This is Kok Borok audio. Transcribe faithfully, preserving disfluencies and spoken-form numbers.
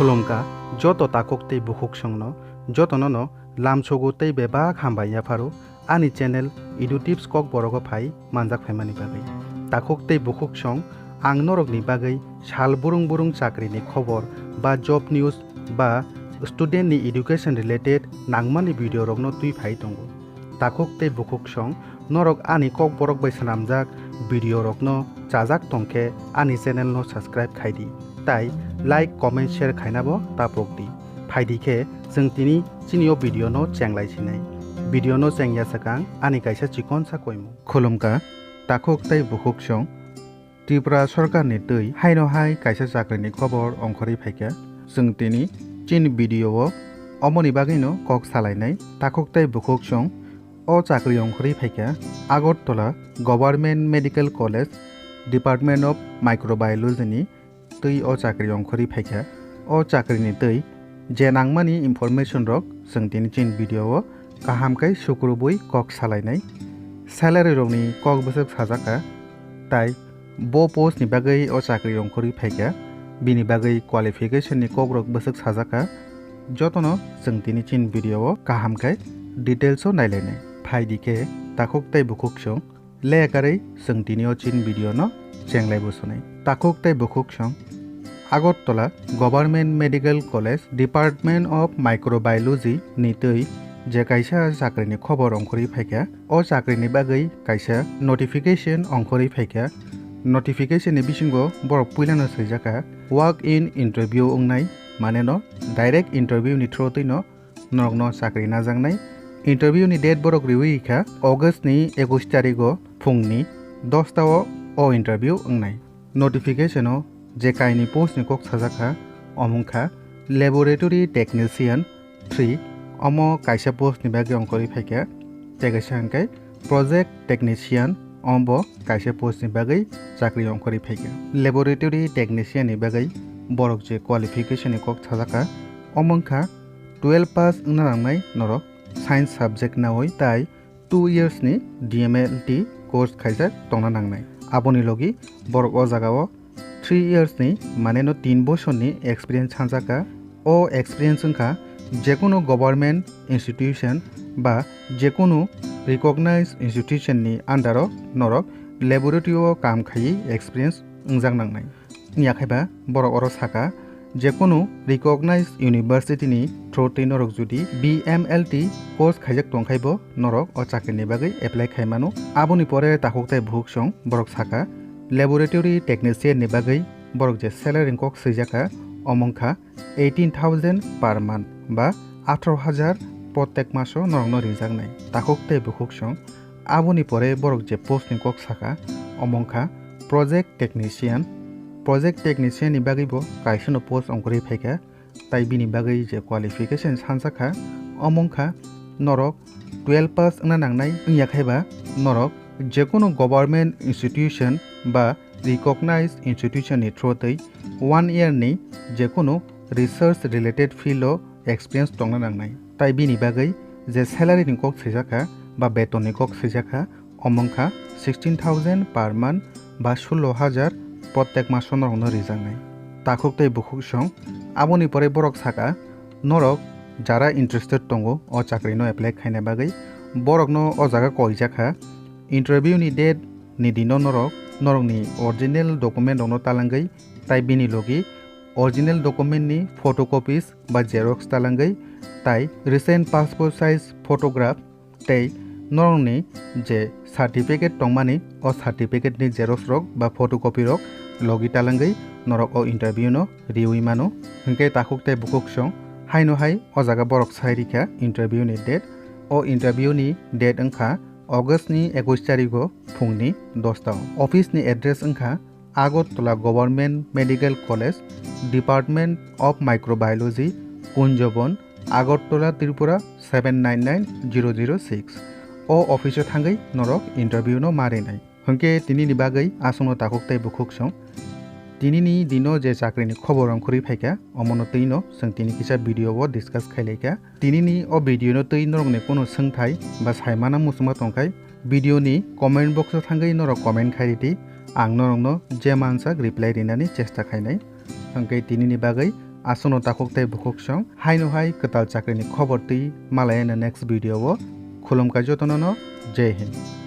Khulumkha joto takhuk tei bukhuksongno, jotono no lamsogo tei bebak hambai yapharo ani channel Edu Tips Kokborok o phai manjak phaimani bagwi. Takhuk tei bukhuksong, ang norokni bagwi sal burung burung chakrini khobor ba job news ba student ni education related nangmani video rokno twi phai tongo. Takhuk tei bukhuksong, norok ani Kokborok bai swnamjak video rokno chajak tongkhe ani channel no subscribe khaidi, tai like, comment, share khainabo tapokdi. Phaidi khe chwng tini chini o video no chenglai sinai. Video no chengya swkang ani kaisa chikonsa koimung. Khulumkha takhuk tei bukhuksong, Tripura sorkarni twi haino hai kaisa chakrini khobor ongkhorwi phaikha. Chwng tini chini video o omoni bagwino kok salainai. Takhuk tei bukhuksong, o chakri ongkhorwi phaikha Agartala Government Medical College, Department of Microbiology ni twi o chakri ongkhorwi phaikha. O chakrini twi je nangmani information rok chwng tini chini video o kaham khe sukrubwi kok salainai. Salary rokni kok bwswk sajakha, tai bo post ni bagwi o chakri ongkhorwi phaikha, bini bagwi qualification ni kok rok bwswk sajakha, jotono chwng tini chini video o kaham khe details o nailainai. Phaidi khe takhuk tei bukhuksong, lekarwi chwng tini o chini video no chenglai bwsonai. Takhuk tei bukhuksong, Agartala Government Medical College, Department of Microbiology ni twi je kaisa chakrini khobor ongkhorwi phaikha. O chakrini bagwi kaisa notification ongkhorwi phaikha. Notification ni bisingo borok puilano swijakha walk in interview wngnai, maneno direct interview ni through twino norokno chakri najaknai. Interview ni date borok riwi kha August ni ekush tarigo phungni dosta o o interview wngnai. Notification o je kaini post ni kok sajakha, omo wngkha Laboratory Technician three, omo kaisa post ni bagwi ongkhorwi phaikha, tei kaisa hwnkhe Project Technician, omo bo kaisa post ni bagwi chakri ongkhorwi phaikha. Laboratory Technician ni bagwi borok je qualification ni kok sajakha, omo wngkha twelve pass wngna nangnai norok, science subject nawi, tai two years ni D M L T course khaijak tongna nangnai. Aboni logi borok o jagao three years ni, maneno tin bosor ni experience sanjakha. O experience wngkha jekunu government institution ba jekunu recognized institution ni under o norok laboratory o kaam khaiwi experience wngjak nangnai. Wngya khaiba borok oro saka, jekunu recognized university ni through twi norok jodi B M L T course khaijak tongkhaibo norok o chakri ni bagwi apply khaimano. Aboni pore takhuk tei bukhuksong borok saka, laboratory technician ni bagwi borok je salary ni kok swijakha, omo wngkha eighteen thousand per month ba atharo hajar protek maso norokno rijaknai. Takhuk tei bukhuksong, aboni pore borok je post ni kok saka, omo wngkha Project Technician. Project Technician ni bagwi bo kaisano post ongkhorwi phaikha, tai bini bagwi je qualification sanjakha, omo wngkha norok twelve pass wngna nangnai. Wngya khaiba norok jekunu government institution ba recognized institution ni through twi one year ni jekunu research related field o experience tongna nangnai. Tai bini bagwi je salary ni kok swijakha ba beton ni kok swijakha, omo wngkha sixteen thousand per month ba sullo hajar protek maso norokno rijaknai. Takhuk tei bukhuksong, aboni pore borok saka, norok jara interested tongo o chakri no apply khaina bagwi, borokno o jaga koijakha. Interview ni date ni dino norok norokni original document rokno talangwi, tai bini logi original document ni photocopies ba xerox talangwi, tai recent passport size photograph tei norokni je certificate tongmani, o certificate ni xerox rok ba photocopy rok logi talangwi norok o interview no riwi mano. Hwnkhe takhuk tei bukhuksong, haino hai o jaga borok sai rikha interview ni date. O interview ni date wngkha August ni ekush tarigo phungni dosta o. Office ni address wngkha Agartala Government Medical College, Department of Microbiology, Kunjobon, Agartala, Tripura seven nine nine zero zero six. O office o thangwi norok interview no ma rinai. Hwnkhe tinini bagwi aswkno takhuk tei bukhuksong. Tinini dino je chakrini khobor ongkhorwi phaikha, omono twino chwng tini kisa video o discuss khailaikha. Tinini o video no twi norokni kunu swngthai ba saimana muchungma tongkhai, video ni comment box o thangwi norok comment khai ridi, ang norokno je mansak reply rinani chesta khainai. Hwnkhe tinini bagwi Aswkno takhuk tei bukhuk song haino hai kwtal chakrini khobor twi malai next video o. Khulumkha jotono no, Jai Hind.